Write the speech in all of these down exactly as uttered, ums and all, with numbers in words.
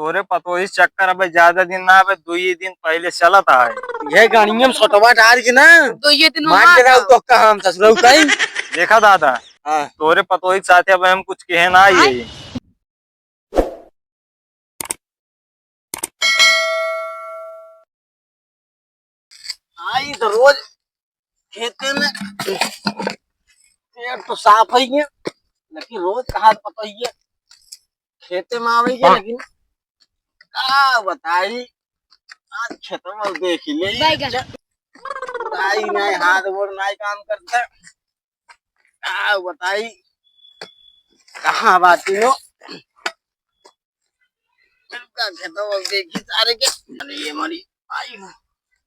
तोरे पतोही चक्कर अबे ज्यादा दिन ना, अबे दुई दिन पहिले चलत आए। ये गाड़िया में सोटवा डाल के ना, दुई दिन मार वहाँ देगा जाओ। तो कहाँ हम ससुरा उताई? देखा दादा, हाँ। तोरे पतोही के साथे अब हम कुछ कहे ना आए। आई तो रोज खेते में, पेट तो साफ है ये, लेकिन रोज कहा पता ही है, खेते में आवे ये, लेकिन का बताई, आज खेतवा में देख ले, बैगन। अच्छा, भाई नहीं, हाथ गोड़ नहीं काम करता, का बताई, कहाँ बाटी हो? का खेतवा में देखी सारे के, अरे ये मरी, आई हो।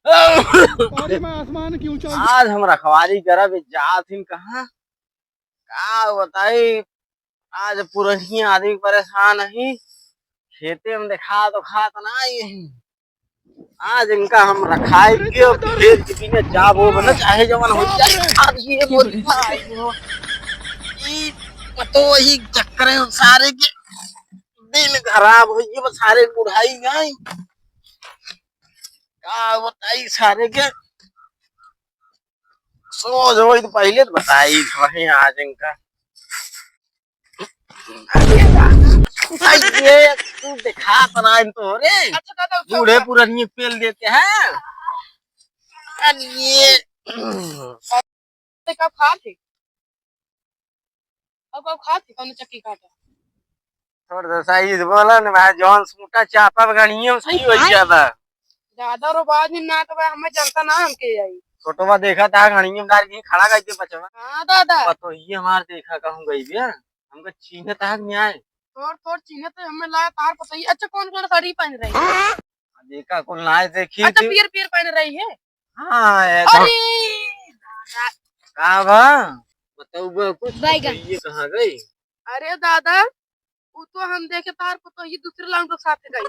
अरे मैं आसमान की ऊंचाई। आज हम रखवारी करब, जात हिन कहाँ, का बताई, आज पुरनिया आदमी परेशान ही, खेते में देखा तो खात ना आई ही। आज इनका हम रखाई के और खेत के बिना जाब हो बना, चाहे जवन हो जाए। आज ये बोली, आई हो। ई पतोही चक्कर है सारे के, दिन खराब हो गए, बस सारे बुढ़ाई गए। का बताई सारे के, सोच होई तो पहिले तो बताई वहीं आज इनका। अरे बा, आई ये तू देखा तो ना इन तो रे, अच्छा दादा, उठो, बूढ़े उठो। पुरानी पेल देते हैं। अरे ये ते का खात है? अब का खात है? कौन चक्की काटा? थोड़ा सा सही से बोला ना भाई, जौन सूटा चापा गाड़ियों सही हो जाता। ज्यादा रो बात नहीं ना तो भाई, हमें जनता ना हमके आई। फोटोवा देखा था, गाड़ियों में डाल के खड़ा कर दे बचवा। हाँ दादा। पतोहिए हमार देखा कहूँ गई बिया, हमका चीन्हे तक नहीं आए। तोर, तोर चीन्हे तो हमें लाया तार पतोहिए। अच्छा, कौन कौन साड़ी पहन रही है? देखा, कौन लाए देखी अच्छा, थी। पियर पियर पहन रही है। हाँ, ये तो अरे दादा। का बा? बताऊ बा कुछ? बैगन। ये कहाँ गई? अरे दादा, उ तो हम देखे तार पतोहिए दूसरे लांग तो साथ गई।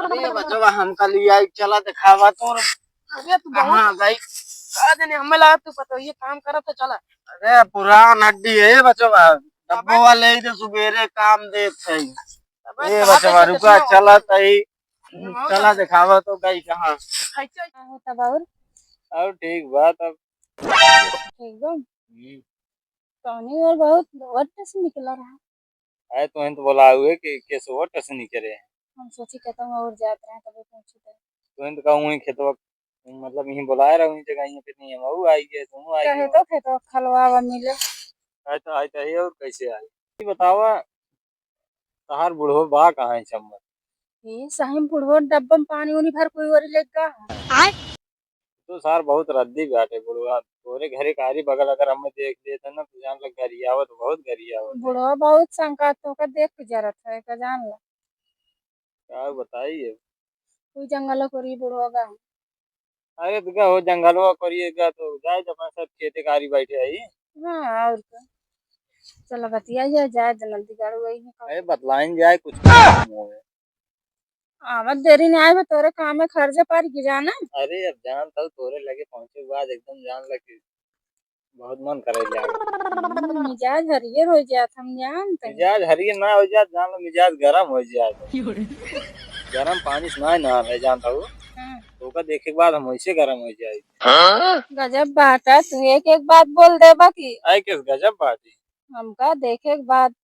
अरे बचवा, हमका लिया चला दिखावा तो। अरे तू कहाँ बहुत गई? का जाने, हमें लगा तू पतोहिए काम करत है, चला। अरे पुरान हड्डी है बचवा, डब्बो वाले ही तो सुबेरे काम देत है। अबे ए कहाँ बचवा, कैसे रुका, कितना चला तई। हाँ, चला हाँ। दिखावा तो गई कहाँ। कैसे? का होता बाबू? और ठीक बा तब। ठीक बा। हम्म। कौनी और बहुत वट से निकला रहा। अरे तुहें तो बोला हुए कि केसवा टसनी करे। हम सोची कहता हूँ और जात रहे तबे पहुँची तो। तुहें तो कहूँ ही खेतवा, मतलब यहीं बुलाए रहा, वहीं जगह यहीं पे नहीं हम, वो आई गए, तुम आई कहे गए। तो खेतवा खलवा बा मिले। अरे तो आई तो है और कैसे आई? ये बतावा, तहार बुढ़वा बा कहाँ है चम्मच? ये सही बुढ़वा डब्बा में पानी उनी भर कोई ओरी लेगा। आय? तो सार बहुत रद्दी बाटे बुढ़वा, तोरे घरे कारी बगल अगर हमें देख लेत है ना तो जान लग गरियावत, बहुत गरियावत है। बुढ़वा बहुत शंका तोका देख के जरत है, का जान ला। का बताई अब? कोई जंगल कोरी बुढ़वा गा। अरे तो का हो, जंगलवा कोरी गा तो जाए जब अपना सब खेते कारी बैठे आई। हाँ, और का। चलो बतिया जाए, जाए जल्दी गाड़ू आई है। अरे बतलाइन जाए कुछ काम होए। आवत देरी नहीं आए, तोरे काम में खर्चे पार की जाना। अरे अब जान तब तोरे लगे पहुँचे के बाद एकदम जान लग कि बहुत मन करे जाए। हम्म, मिजाज हरियर हो जात, हम जानते हैं। मिजाज हरियर ना हो जात, जान लो मिजाज गरम हो जात। गरम पानी से ना नहा रहे जान तब। हाँ। तो ओका देखे के बाद हम वैसे गरम हो जाए। गजब बात है, तू एक एक बात बोल देबा की। आए किस गजब बात है? हमका देखे के बाद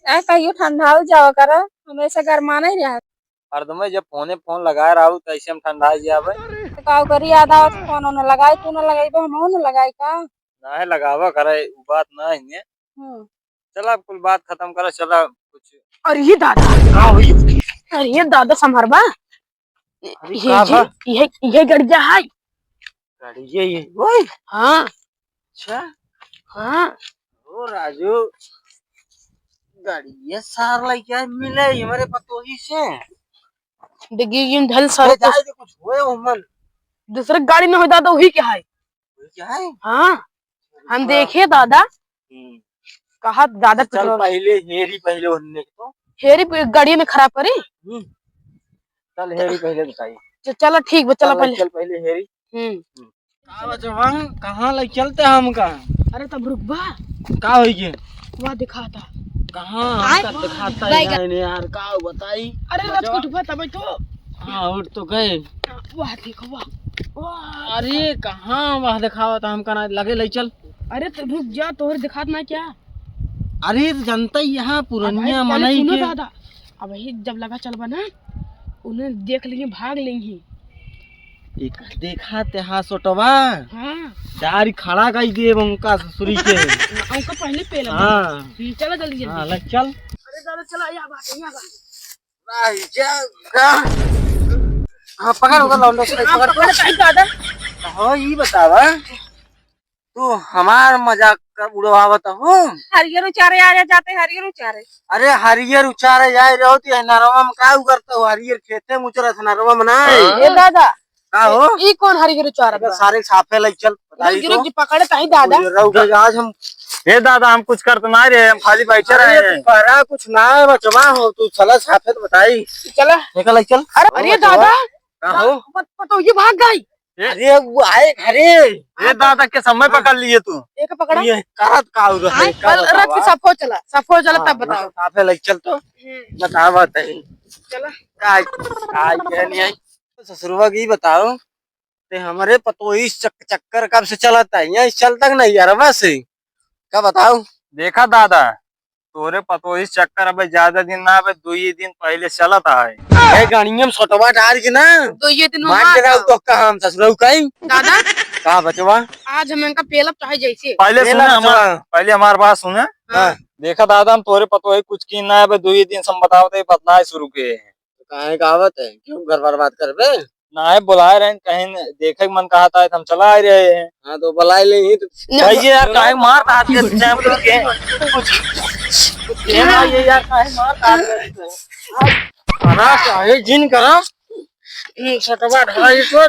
आ, कहियो ठंडाऊ जावा करा, हमेशा गरमाना ही रहा। हरदम जब फोने फोन लगाए रहू, तो ऐसे हम ठंडा जाबे। तो का करी, याद आवत फोन न लगाई, तू न लगाई, तो हम न लगाई का? नाहीं लगावा करे, उ बात ना है। हम्म। चला, अब कुल बात खत्म करा, चला कुछ। अरे ये दादा, का हुई? अरे ये दादा, संभरबा। अरे ये का जी, बा? ये, ये गड़िया है। गड़िया ये, ओए। हाँ। अच्छा। हाँ। ओ राजू, गड़िया सार लइके मिले हमरे पतोही से। डिग्गी में धल सारे ए, जाए दे, कुछ होए ओमन। दूसरे गाड़ी में हो दादा, वही क्या है? वही क्या है? हाँ। हम हाँ। देखे दादा। हम्म। कहा दादा चल पेट्रोल। पहिले हेरी, पहिले उनने तो। हेरी पे-, गाड़ी में खराब करी। हम्म। चल हेरी पहिले बताई। च-, चलो ठीक बा, चलो चल, पहिले। चल पहिले हेरी। हम्म। हम्म। का बचवा, कहाँ ले चलते हमका? अरे तब रुकबा। का होई गे? वह दिखाता। कहाँ आय? हमका देखाता ही नहीं यार, का बताई? अरे, बचवा। रजकोट उठा, तब तो। हाँ, उठ तो गए। वाह, देखो, वाह। वाह। अरे, कहाँ वाह देखावा था, हमका ना लगे, ले चल। अरे, तो रुक जा, तोहरे देखात ना क्या? अरे, तो जनता ही यहाँ अब भाई, पुरनिया पहले मनई सुनो के। दादा, अब वही जब लगा चलबा ना, उन्हें देख लेंगे, भाग लेंगे। एक देखा ते हा सोटवा। हाँ। डारी खड़ा कई देब उनका ससुरी के। उनका पहले पेला। हाँ। हम्म, चला जल्दी, जल्दी। हाँ, ले चल। अरे दादा, चला, या बात, या बात। नहीं, जा, जा। हाँ, पकड़, ओकर लौंडा से पकड़। पकड़, पकड़, दादा। हो, ई बतावा, तू हमार मजाक का उड़वावत हो? हरियर उचारे आ जाते, हरियर उचारे। अरे, हरियर उचारे आए रहो, तो ये नरवा में का उगरता हो? हरियर खेते में उचरत है, नरवा में ना है। ए दादा, का हो? ई कौन हरियर उचारे अबे बा? सारे साफे लग चल, बताई रुक, तो। रुक, पकड़े ताई दादा। उड़े रहो, आज हम ए दादा, हम कुछ करत ना रहे, हम खाली बैठे अरे, रहे। तू करा कुछ ना है, बचवा हो, तू चला साफे तो बताई। चला। निकल, चल। अरे, अरे बचवा। दादा, का हो? पत-, पतोही भाग गई। ए? अरे, वो आए घरे। ए दादा, के समय हाँ। पकड़ लिए तू। एक पकड़ा। ये करत का हो रहा है, आए, का बल-, बतावा? रख, सब हो चला, सब हो चला, हाँ, तब बताओ। साफे लग चल तो। हम्म। बतावा तई। चला। का, का, ये नहीं आई। ससुरवा की बताओ, ते हमरे पतोही चक-, चक्कर कब से चलत है? यहाँ चल तक नहीं यार, बस। का बताओ? देखा दादा, तोरे पतोही चक्कर अबे ज्यादा दिन ना, अबे दुई दिन पहले चलत है। ए, गाड़िया में सोटवा डार के ना। दुई दिन में मार मार देगा दो। तो का हम ससुरऊ काई? दादा। का बचवा? आज हम इनका पेलब चाहे जैसे। पहले पेला सुने हमार, बचवा। पहले हमार बात सुने। हाँ। देखा दादा, हम तोरे पतोही कुछ की ना, अबे दुई दिन से हम बतावत है, बतलाए शुरू के। तो काहे का आवत है? क्यों घर बर्बाद करबे? नाहीं, बुलाए रहे, कहीं देखे के मन कहत है, तो हम चला आए रहे हैं। हाँ, तो बुलाए ले ही तो। भैया यार, काहे मार हाथ के जैम करके? कुछ, कुछ कहना ये यार, काहे मार हाथ के? करा, काहे जिन करा? हम्म, सतवा ढाई को।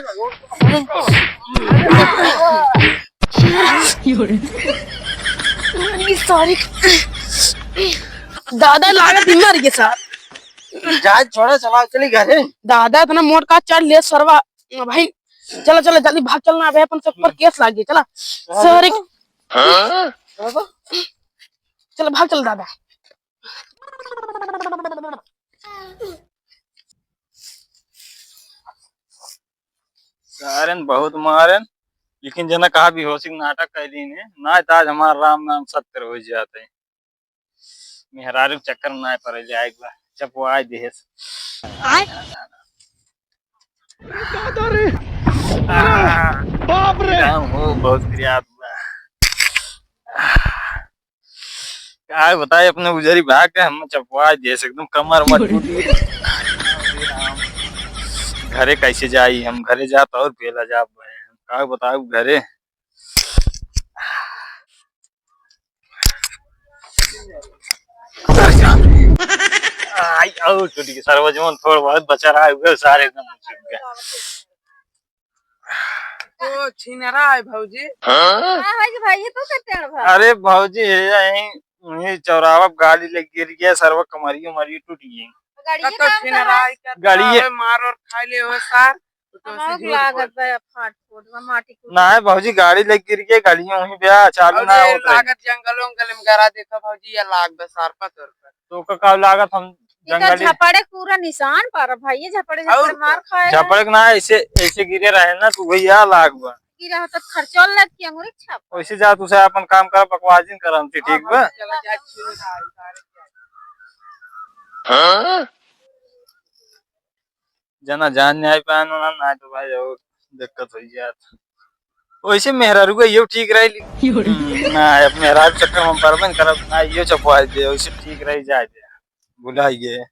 ये सारी दादा लागत ही मर गए सार। जा, छोड़ा, चला, चली घरे। दादा इतना मोट का चढ़ ले सरवा। भाई, चला, चला, जल्दी भाग चलना, अबे अपन सब पर केस लाग गया, चला। हाँ। सॉरी। हाँ? चला, भाग चल दादा। सारेन बहुत मारेन, लेकिन जना कहा बेहोशी के नाटक कर लीन है, ना तो आज हमार राम नाम सत्य हो जाते। मेहरारू के चक्कर में ना पड़े जाए एक बार, चपवाए देहेस। आय? दादा रे! आ, बाप रे! राम हो, बहुत प्रियात बा। का बताए, अपने उजरी भाग के हम चपवाए देहेस, एकदम कमर मजबूत। घरे कैसे जाई हम? घरे जात और पेला जाब। का बताए घरे। आई, औ, टूट गई। सरवा जवन थोड़ बहुत बचा रहा है, वो सारे एकदम टूट गए। ओ, छिनरा है भौजी। हाँ? हाँ, भाई, भाई, ये तो करते हैं भाई। अरे भौजी, ये यहीं, यहीं चौराहा पे गाड़ी लग गिर गया, सरवा कमरियो मरियो टूट गई। गाड़ी कतो छिनरा है, कतो गाड़ी ये आवे, मार और खा ले हो सार। तो हमारा ऐसे झूठ लागत बोल। बा, फाट फूट बा, माटी कूट। ना है भौजी, गाड़ी लग गिर गई, गाड़ियों ही बे, चालू ना अरे, होत रही। लागत जंगल उंगल में गरा देखा भौजी, या लाग बा सार पत्थर पर। तो का, का लागत हम इनका जंगली झपड़े पूरा निशान पर भाई, ये झपड़े, और झपड़े मार खाए। झपड़े के ना, ऐसे, ऐसे गिरे रहे ना, तो भैया लाग बा। गिरा हो तो खर्चोल लग के अंगुरी छाप। वैसे जा, तू से अपन काम कर, बकवास जिन कर हमसे, ठीक बा? चला जा, हाँ? जना जान न्याय पान ना, ना तो भाई और दिक्कत हो जात। वैसे मेहरारू का यो ठीक रही। हम्म, ना, अब मेहरारू चक्कर में परबन करब, ना, यो चपवा दे, वैसे ठीक रही जाए दे। भुलाई गए।